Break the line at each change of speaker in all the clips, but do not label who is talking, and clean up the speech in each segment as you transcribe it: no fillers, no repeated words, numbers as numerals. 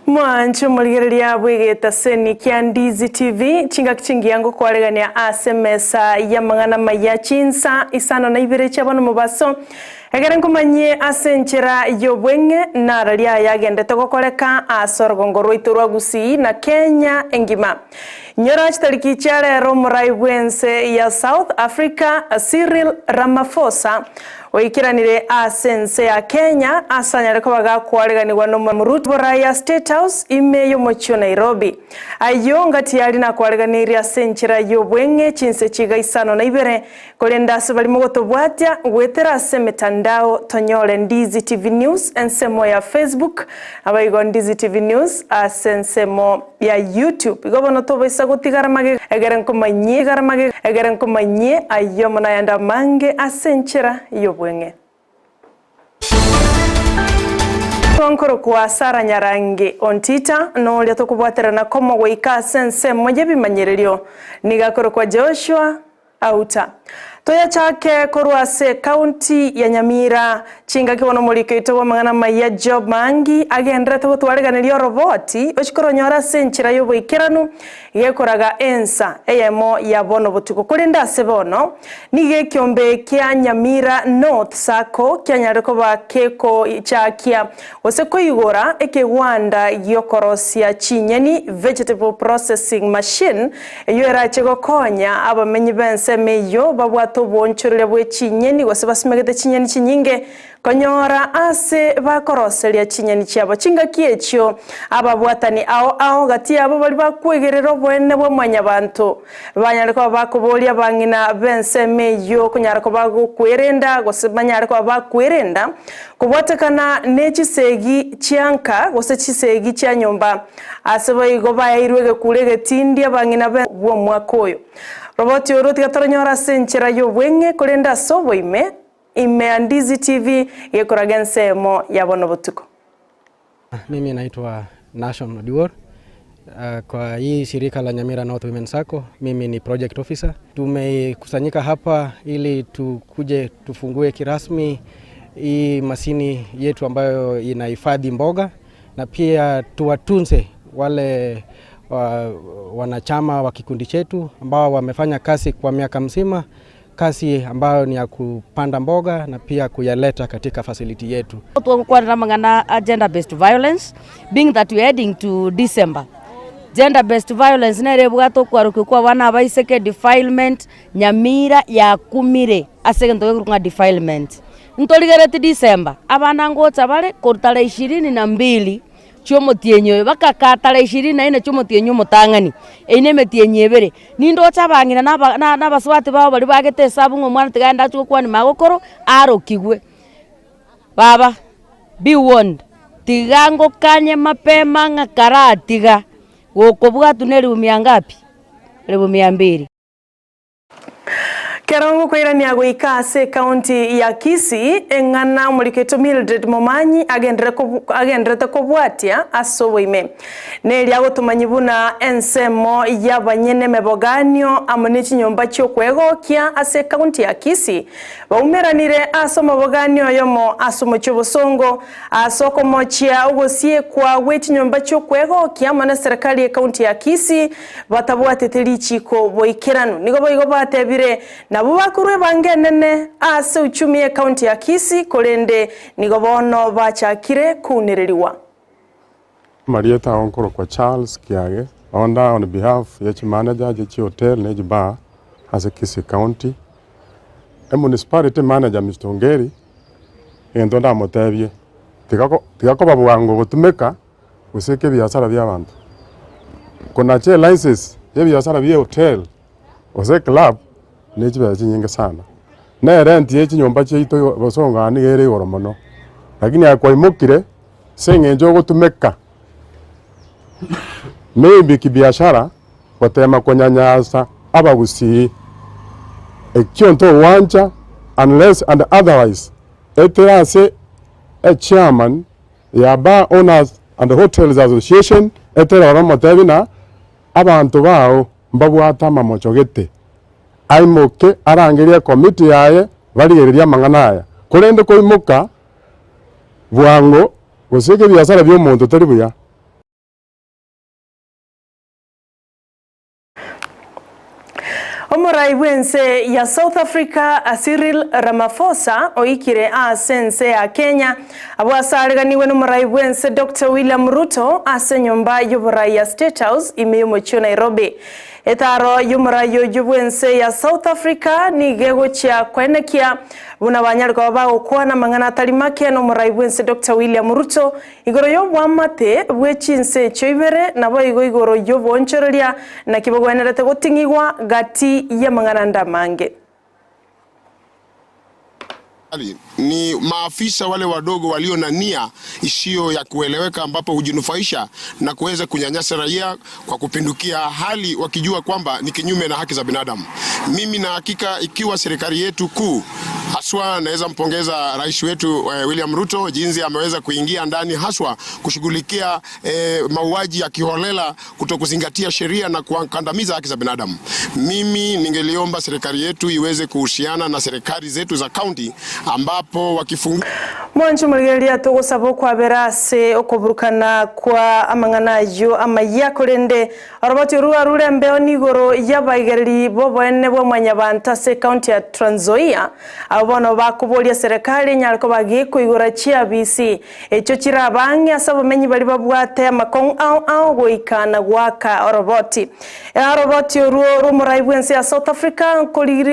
Mwanche omorigereria bw'egetaseni kia Ndizi TV, chingaki chingiya ngokwaregania ase emesa y'amang'ana amaya chinsa isano na ibere chia bono mobaso, egere nkomanyie ase enchera y'obweng'e nararia aya agendete gokoreka ase orogongo rwaito rwa Gusii na Kenya engima. Nyora chitariki chia rero omorai bw'ense ya South Africa Cyril Ramaphosa Oikeranire ase ense ya Kenya ase anyare koba gakwareganigwa n'Omoruti Boraya State House ime y'omochie o Nairobi. Ayio ngati yari nakwareganeirie ase enchera y'obweng'e chinse chiga isano na ibere, korende ase barimo gotobwatia goetera ase emetandao tonyore Ndizi TV News ensemo ya Facebook naboigo Ndizi TV News ase ensemo ya YouTube. Igo bono tobaisa gotigara magega egere nkomanyie tigara magega egere nkomanyie ayio amo nayande amange ase enchera y'obweng'e. Nkorokwa Sarah Nyarangi Ontita, noria tokobwaterana komo goika ase ensemo y'ebimanyererio nigo akorokwa Joshua Auta. Toyachake korwa ase ekaunti ya Nyamira, chingaki bono omoriki oito bw'amang'ana amaya Job Maangi agenderete gotwareganeria oroboti ochia koronyora ase enchera y'oboikeranu gekoraga ensa eyemo ya bono botuko. Korende ase bono nigo ekiombe kia Nyamira North Sacco kianyarire koba kegochakia gose koigora ekegwanda gi'okorosia chinyeni, vegetable processing machine, Eyio erache gokonya abamenyi b'ensemo eyio babwate oboonchoreria bwe chinyeni gose basimegete chinyeni chinyinge konyora aase bakoroseria chinyeni chiabo. Chingaki echio ababwatani ao ao gati yabo baria bakwegerera oboene bwa mwanyabanto banyare koba bakoboria abang'ina b'ensemo eyio konyara koba gokwerenda gose banyare koba bakwerenda kobwatekana ne chisegi chia nka gose chisegi chia nyomba. Ase boigo baeirwe egekuro egetindi abang'ina be bw'omwaka oyo. Roboti oro tiga toronyore ase enchera y'obweng'e, korende ase oboime, ime ya Ndizi TV, gekoraga ensemo ya bono botuko.
Mimi naitwa Nashon Oduor. Kwa hii shirika la Nyamira North Women Sacco, mimi ni project officer. Tumekusanyika hapa ili tukuje tufungue kirasmi hii masini yetu ambayo inahifadhi mboga na pia tuwatunze wale wanachama wa kikundi chetu ambao wamefanya kazi kwa miaka mzima, kazi ambayo ni ya kupanda mboga na pia kuyaleta katika facility yetu.
Togokwanera amang'ana a gender based violence being that we are heading to December. Gender based violence nere ebwate okwarokigwa kwa abana abaiseke, defilement, Nyamira yakumire ase egento gekorokwa ng'a defilement. Ntorigereti December, abana ngocha bare korwa tarehe ishirini na mbili chi'omotienyi oyo bakakaa tarehe ishirini na ine chi'omotienyi omotang'ani, eyio na emetienyi ebere. Nindoche abang'ina na aba na abasubati babo baria bagete esabu ng'a omwana tiga aende achie gokwania magokoro, arokigwe. Baba, be warned, tiga ngokanye mapema ng'a karatiga, gokobwatwa na elifu mia ngapi? Elifu mia mbili.
Kero ngokoirania goika ase ekaunti ya Kisii, eng'ana omoriketwe Mildred Momanyi agenderete kobwatia ase oboime neria agotomanyia buna ensemo y'abanyene emeboganio amo ne chinyomba chi'okwegokia ase ekaunti ya Kisii baumeranire ase omoboganio oyomo ase omochie obosongo Ase okomochia ogosiekwa gwe chinyomba chi'okwegokia amo neserikali y'ecounty ya Kisii batabwatete richiiko boikeranu. Nigo boigo batebire nabwo bakorwa ebango enene ase uchumi y'ecounty ya Kisii korende nigo bono bachakire kounererigwa.
Amarieta ao nkorokwa Charles Kiage, onde on behalf ye chimanager chie chihotel ne chibar ase Kisii County. Emunicipality manager Mister Ongeri, egento ndamotebie, tiga ko tiga koba bwango gotumeka gose ebiasara bia abanto. Konacha elicense ya ebiasara bia ehotel gose eclub ne chibesa chinyinge sana. Na erent ya chinyomba chiaito igo bosongo aa nigo ere igoro mono, lakini aye kwaimokire ase eng'encho ogotumeka maybe kibiashara gotema konyanyasa abagusii, ekio ntogwancha unless and otherwise etere ase echairman ya Bar Owners and Hotels Association etere ororo omotebi na abanto bao mbabwate amamocho gete, aimoke arangerie ecommittee yaye barigererie amang'ana aya. Korende koimoka bwango gose ebiasara bia omonto tari buya.
Omorai bw'ense ya South Africa Cyril Ramaphosa oikire ase ense ya Kenya abwo ase areganigwe nomorai bw'ense Doctor William Ruto ase enyomba y'oborai ya State House ime y'omochie o Nairobi. Etaro y'omorai oyio bw'ense ya South Africa nigo egochia koenekia buna banyare koba bagokwana amang'ana atari make nomorai bw'ense Doctor William Ruto Igoro y'oboamate bwe chinse echio ibere, naboigo igoro y'oboonchoreria, naki bogwenerete goting'igwa gati y'amang'ana ande amange.
Ni maafisa wale wadogo walio na nia isiyo ya kueleweka ambapo hujinufaisha na kuweza kunyanyasa raia kwa kupindukia hali wakijua kwamba ni kinyume na haki za binadamu. Mimi na hakika ikiwa serikali yetu kuu haswa, naweza mpongeza rais wetu William Ruto jinsi ameweza kuingia ndani haswa kushughulikia mauaji ya kiholela, kutokuzingatia sheria na kukandamiza haki za binadamu. Mimi ningeliomba serikali yetu iweze kuhusiana na serikali zetu za kaunti ambapo wakifungua
Mwanche omorigereria togosaba okwabera ase okoburukana kwa amang'ana ayio amayia, korende oroboti orwo rure embeo nigoro y'abaigereri b'oboene bwa mwanyabanto ase ekaunti ya Trans Nzoia, abwo bono bakoboria serikali enyare koba gekoigora chiabisi echio chirabe ang'e ase abamenyi baria babwate amakong'u ao ao goika na goaka oroboti. Oroboti orwo rw'omorai bw'ense ya South Africa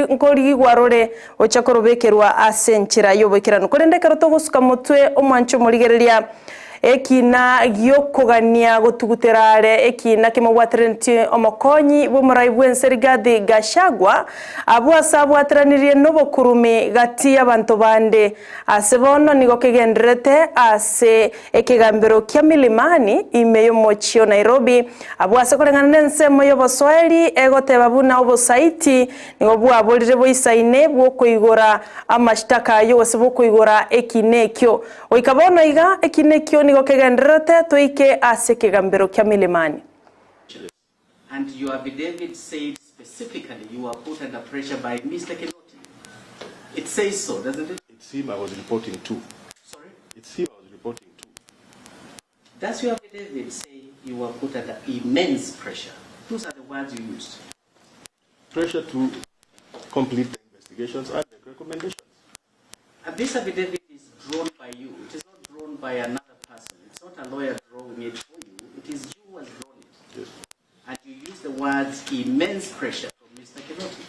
nkorigigwa rore Gocha korobekerwa ase enchera y'oboikeranu. Korende ekero togosuka motwe omwanche omorigereria ekina gi'okogania gotugutera are ekina kemobwaterenetie omokonyi bw'omorai bw'ense Rigathi Gachagua, abwo ase abwateranirie nobokurumi gati y'abanto bande. Ase bono nigo kegendererete ase ekegambero kia Milimani ime y'omochie o Nairobi, abwo ase koreng'ana nensemo y'obosoeri egoteba buna obosaiti Nigo bwaborire boisaine bw'okoigora amashtaka ayio gose bw'okoigora ekiina ekio. Goika bono iga, ekiina ekio nigo kegendererete toike ase ekegambero kia Milimani.
And your affidavit said specifically you were put under pressure by Mister Kinoti. It says so, doesn't it?
It's him I was reporting to.
Sorry?
It's him I was reporting to.
Does your affidavit say you were put under immense pressure? Those are the words you used.
Pressure to complete the investigations and make recommendations.
And this affidavit is drawn by you. It is not drawn by another person. It's not a lawyer drawing it for you. It is you who has drawn it.
Yes.
And you use the words immense pressure from Mr. Kinoti.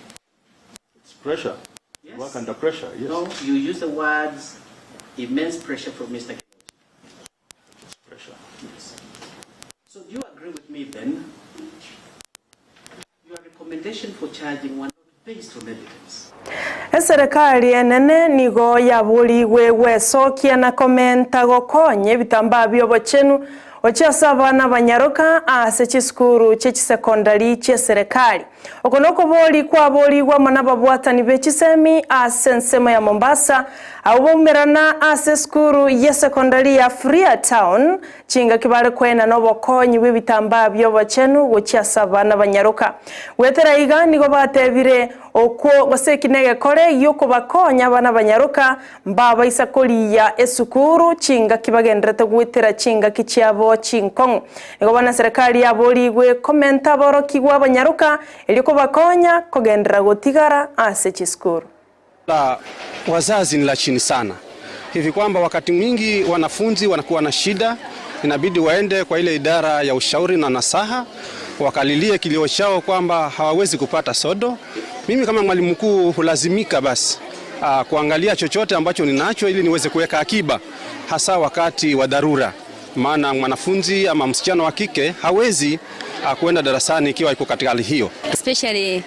It's pressure.
Yes.
Work under pressure, yes.
No, you use the words immense pressure from Mr. Kinoti.
It's pressure.
Yes. So do you agree with me then? Your recommendation for charging were not based on evidence.
Eserekari enene nigo yaborigwe gwesokia na komenta gokonya ebitambaa bi'obochenu gochia ase abana abanyaroka ase chisukuru chie chisekondari chi'eserekari. Oko nokobori kwaborigwe amo nababwatani be chisemi ase ensemo ya Mombasa, abwo baumerana ase esukuru y'esekondari ya Freetown Chingaki bare koenana obokonyi bw'ebitambaa bi'obochenu gochia ase abana abanyaroka. Goetera iga nigo batebire, Okwo gose eki negekore gi'okobakonya abana abanyaroka mbabaisa korigia esukuru chingaki bagenderete goetera chingaki chiabo chinkong'u. Nigo bono eserekari yaborigwe komenta aborokigwa abanyaroka erio kobakonya kogenderera gotigara ase chisukuru.
La wazazi ni la chini sana hivi kwamba wakati mwingi wanafunzi wanakuwa na shida, inabidi waende kwa ile idara ya ushauri na nasaha wakalilie kilio chao kwamba hawawezi kupata sodo. Mimi kama mwalimu mkuu hulazimika basi aa, kuangalia chochote ambacho ninacho ili niweze kuweka akiba hasa wakati wa dharura, maana mwanafunzi ama msichana wa kike hawezi kuenda darasani ikiwa iko katika hali hiyo.
Especially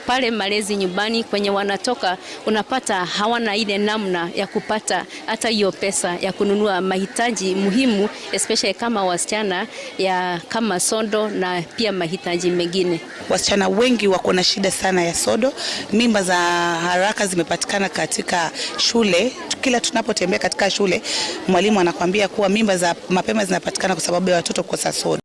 pale malezi nyumbani kwenye wanatoka, unapata hawana ile namna ya kupata hata hiyo pesa ya kununua mahitaji muhimu, especially kama wasichana ya kama sodo na pia mahitaji mengine.
Wasichana wengi wako na shida sana ya sodo. Mimba za haraka zimepatikana katika shule. Kila tunapotembea katika shule, mwalimu anakuambia kuwa mimba za mapema zinapatikana kwa sababu ya watoto kukosa sodo.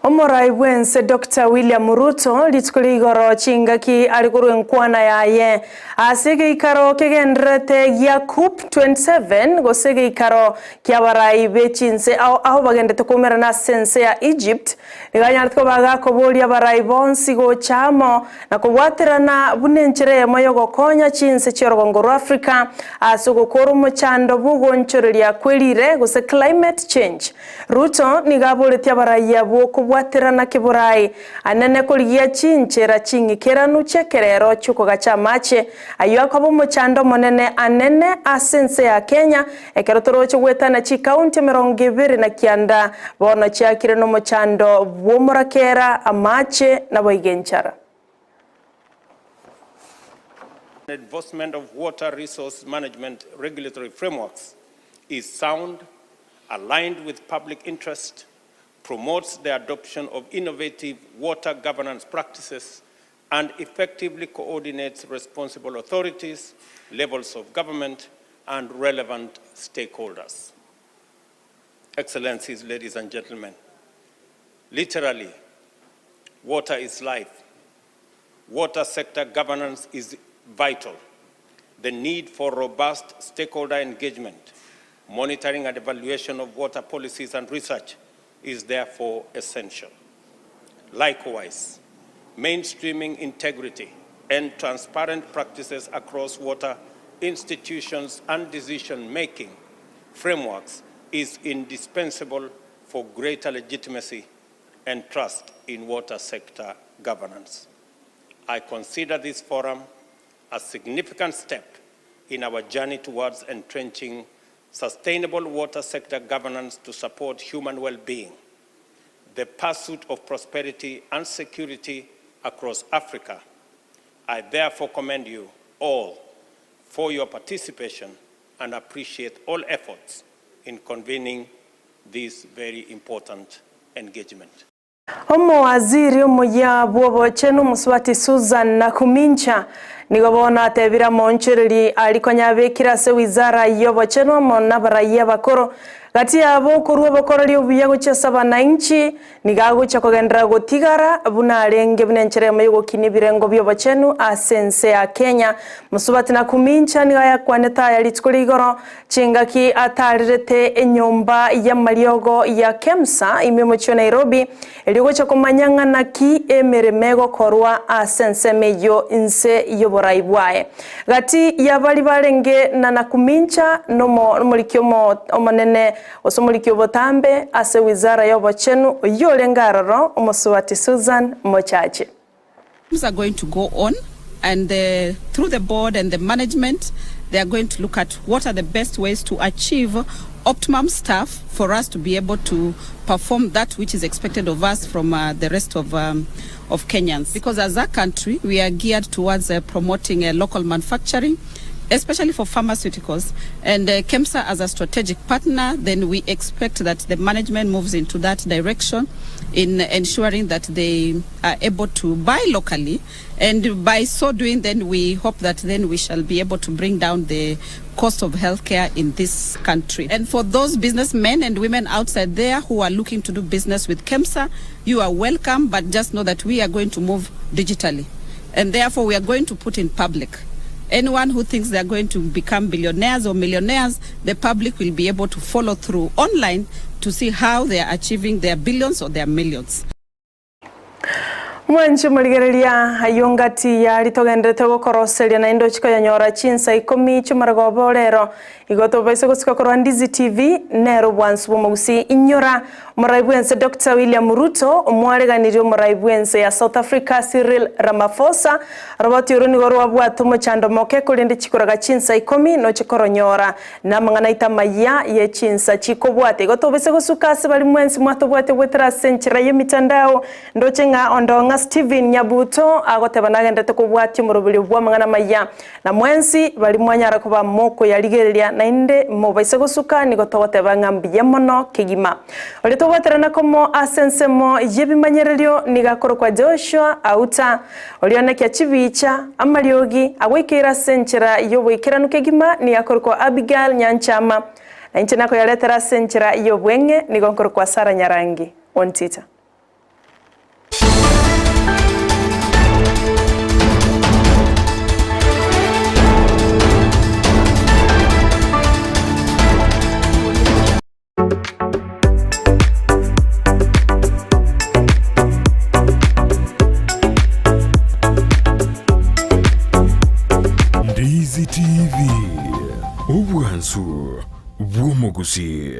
Omorai bw'ense Doctor William Ruto rituko ria igoro chingaki are korwa enkwana yaye ase egeikaro kegendererete gia Coup 27 gose egeikaro ki'abarai be chinse ao ao bagendete koumerana ase ense ya Egypt nigo anyarete koba gakoboria abarai bonsi gocha amo na kobwaterana buna enchera eyemo y'ogokonya chinse chi'orogongo rwa Africa ase ogokora omochando bw'ogoonchoreria kwe rire gose climate change. Ruto nigo aboretie abarai abwo kobwaterana keborai anene korigia chinchera ching'ikeranu chi'ekerero chi'okogacha amache, ayio akoba omochando omonene anene ase ense ya Kenya ekero toroche goetana chikaunti 29 bono chiakire nomochando bw'omorakera, amache, naboigo enchara.
Enforcement of water resource management regulatory frameworks is sound, aligned with public interest, promotes the adoption of innovative water governance practices, and effectively coordinates responsible authorities, levels of government, and relevant stakeholders. Excellencies, ladies and gentlemen, literally, water is life. Water sector governance is vital. The need for robust stakeholder engagement, monitoring and evaluation of water policies and research is therefore essential. Likewise, mainstreaming integrity and transparent practices across water institutions and decision-making frameworks is indispensable for greater legitimacy and trust in water sector governance. I consider this forum a significant step in our journey towards entrenching sustainable water sector governance to support human well-being, the pursuit of prosperity and security across Africa. I therefore commend you all for your participation and appreciate all efforts in convening this very important engagement.
Omowaziri omoyia bw'obochenu Omosubati Susan Nakhumicha nigo bono atebire amoonchoreri aria konya abekire ase wizara y'obochenu amo nabaraiya abakoro gati yabo okorua obokoreri obuya gochia ase abananchi nigo agochia kogenderera gotigara buna arenge buna enchera eyemo y'ogokinia ebirengo bi'obochenu ase ense ya Kenya. Mosubati Nakhumicha nigo ayakwanete aya rituko ria igoro Chingaki ataarerete enyomba y'amariogo ya Kemsa ime omochie o Nairobi, erio gocha komanya ng'a naki emeremo egokorwa ase ensemo eyio inse y'oborai bwaye. Gati y'abaria barenge na Nakumincha nomoriki omonene gose omoriki obotambe ase wizara y'obochenu oyio orenge aroro, omosubati Susan Mochache.
are going to go on and the, through the board and the management they are going to look at what are the best ways to achieve optimum staff for us to be able to perform that which is expected of us from uh, the rest of, um, of Kenyans. Because as a country, we are geared towards uh, promoting uh, local manufacturing, especially for pharmaceuticals. And uh, KEMSA as a strategic partner, then we expect that the management moves into that direction in ensuring that they are able to buy locally. And by so doing, then we hope that then we shall be able to bring down the cost of healthcare in this country. And for those businessmen and women outside there who are looking to do business with KEMSA, you are welcome, but just know that we are going to move digitally. And therefore, we are going to put in public. Anyone who thinks they are going to become billionaires or millionaires, the public will be able to follow through online to see how they are achieving their billions or their millions.
Mwanche morigereria ayio ngati yari togenderete gokoroseria naende ochie koyanyora chinsa ikomi chi'omorogoba orero igo tobaise gosika korwa Ndizi TV nero obwansu bw'omogusii inyora omorai bwense Doctor William Ruto omwareganirie omorai bwense ya South Africa Cyril Ramaphosa Roboti oro nigo rwabwate omochando moke korende chikoraga chinsa ikomi noche koronyora Namang'ana aito amaya ye chinsa chikobwata. Igo tobise gosuka ase baria mwensi mwatobwate goetera ase enchera y'emitandao. Ndoche ng'a ondong'a Stephen Nyabuto agoteba nagenderete kobwatia omoroberio bw'amang'ana amaya. Na mwensi baria mwanyara koba mokoyarigereria naende mobaise gosuka nigo togoteba ng'a mbuya mono kegima. Oria tobwaterana komo ase ensemo y'ebimanyererio nigo akorokwa Joshua Auta. Oria onekia chibicha, amariogi, agoikeire ase enchera y'oboikeranu kegima nigo akorokwa Abigail Nyanchama, na inche nakoyaretera ase enchera y'obweng'e nigo nkorokwa Sarah Nyarangi Ontita.
Omwansu bw'omogusii.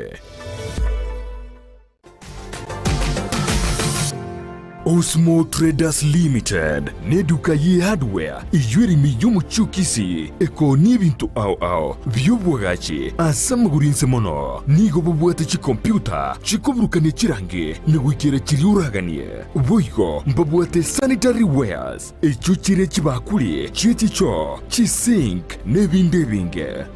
Osmo Traders Limited neduka ye hardware eyio ere ime y'omochie o Kisii ekoonia ebinto ao ao bi'obwagachi ase amagoro inse mono. Nigo bobwate chikompiuta chikoburukania chirangi na goikera chiria oraganie. Boigo mbabwate sanitary wares echio chire chibakuri chie chichoo, chisink na ebinde ebinge.